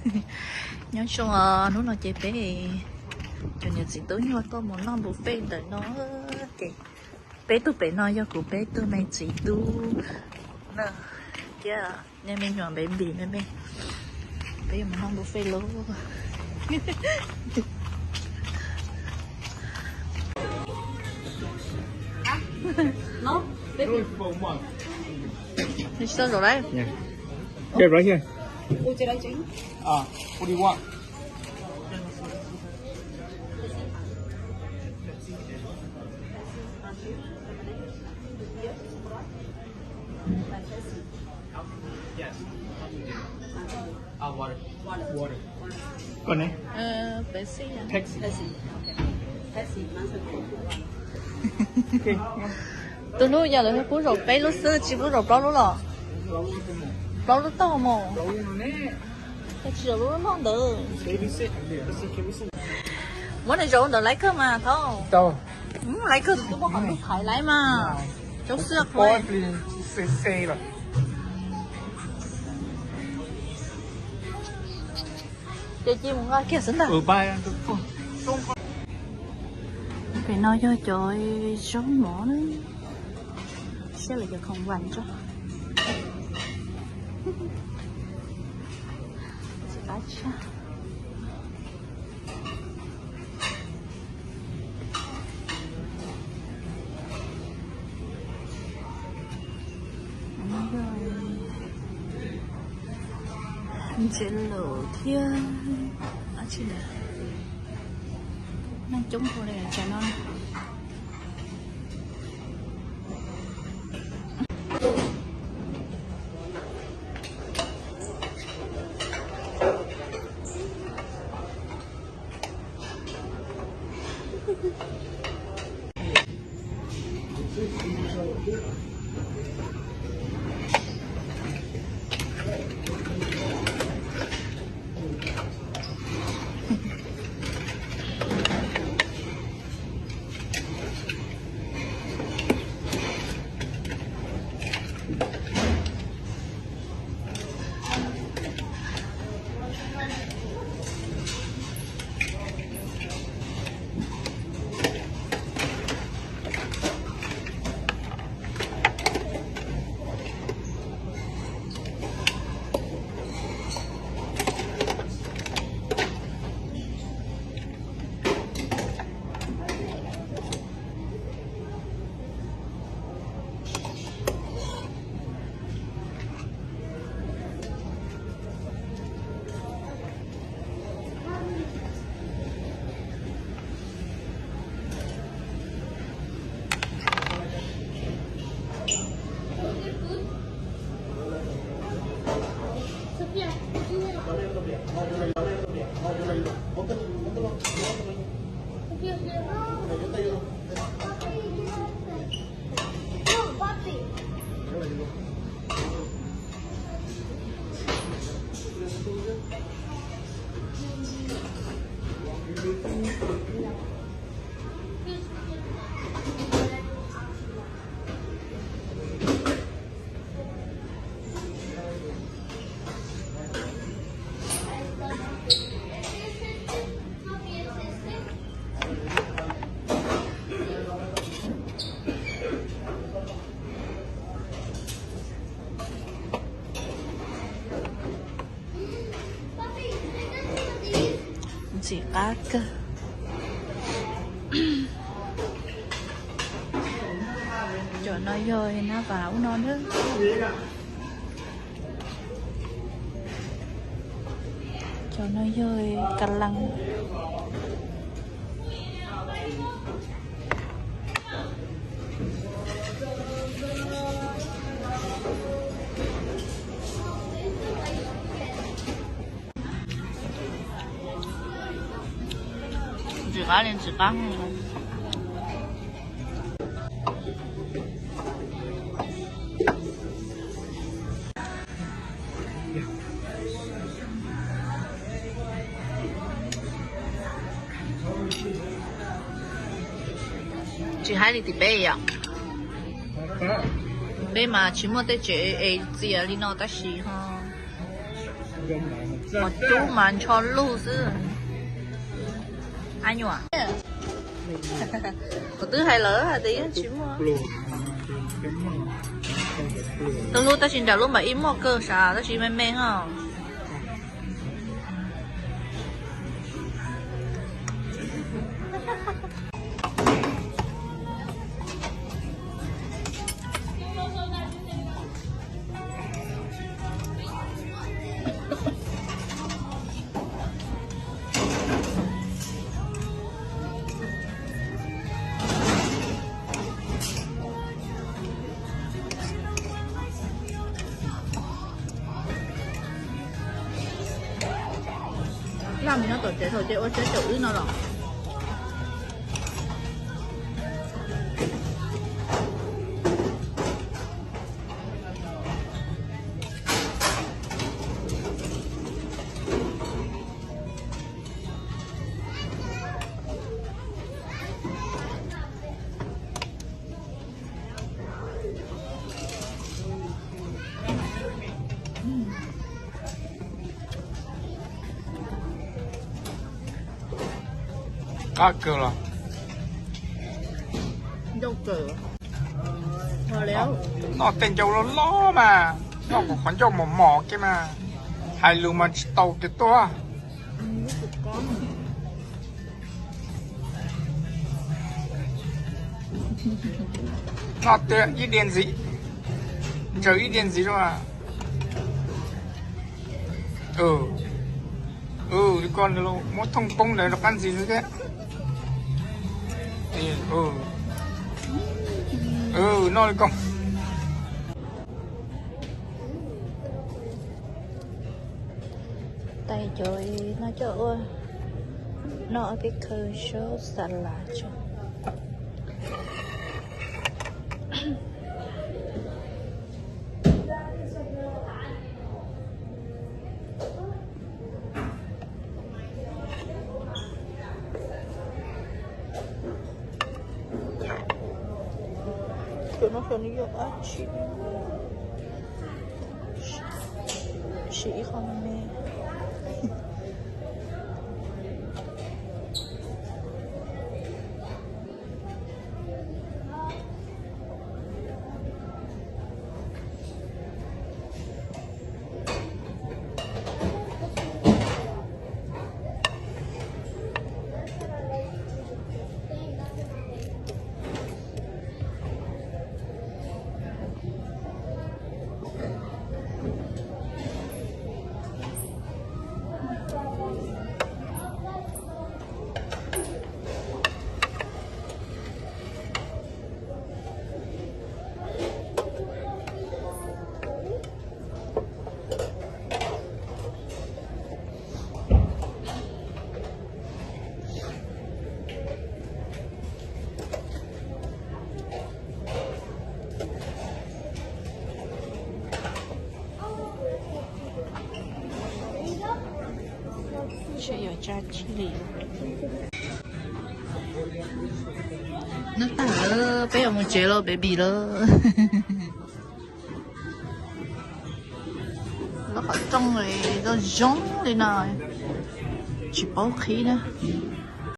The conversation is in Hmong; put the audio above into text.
Nyob zoo os, hnub no ces peb cov niam txiv tub nyuag tuaj mus noj buffet ntawm no ces peb tug pem no yog kuv peb tug me txiv tub na, thiab nej me nyuam baby me me. Peb yuav mus noj buffet lauj. Nws tsis tau zaum lawm. Yeah. Yeah, right here. Ah, what do you want? Yes. Ah, water. Water. Con này. Ờ, Pepsi à? Pepsi. Pepsi. Ok. Pepsi, mangga. Ok. Tus hnub yog lawv pub zaum peb lub xwb, tsis pub zaum plaub lub los? Plaub lub tau mus. Plaub lub no ne. Tsis zaum lub noj ntawd. Muab nws zaum ntawd laiv kawg mas thaub. Tau. Laiv kawg tus twb muab qhov ntug thaiv laiv mas. Coob xwb qhov. Ces cia mus nqa kiag xwb ntag. Pem no yog cov zaub mov na. Saib lawv cov khoom vam tso. Tsis qab tshaj. Ntses lus thiab dab tsi ntawd, neeg coob kawg li tsam no. Ntxim qab kawg. Cov no yog nab vas ub no na. Cov no yog ka lees. Ntxim qab li ntxim qab. Tsis hais li tim peb yom. Peb mas tsis muaj tej tsev es txias li no tab sis ho Mos cub mas ntsho lug xwb. Ai nyuam, kuv twb hais lawm hais tias yeej tsis muaj. Tus lub tab sis nram lub mam ib muaj kawg sav tab sis me me ho. Laj mus nyob tom tsev thaum ces ua siab caum wb no los. Qab kawg los. Noj tej ncauj loj loj mas, noj kuv qhov ncauj mos mos kiag mas, hais lus mas tsis tau kiag tuaj. Noj tiag ib diav ntxiv, ntsaws ib diav ntxiv rau. Li ko muab thooj poob ntawd rov qab ntxiv xwb thiab. Noj li ko. Tais cov no coj ua noj ob peb khaw sub xa las tso. Cov no xyov nws yog dab tsi, siv ib qho me me. Noj tag lawm, peb yuav mus tsev lawm, baby lawm. Lub qhov rooj zoo zoo li no, tsis paub qhib na.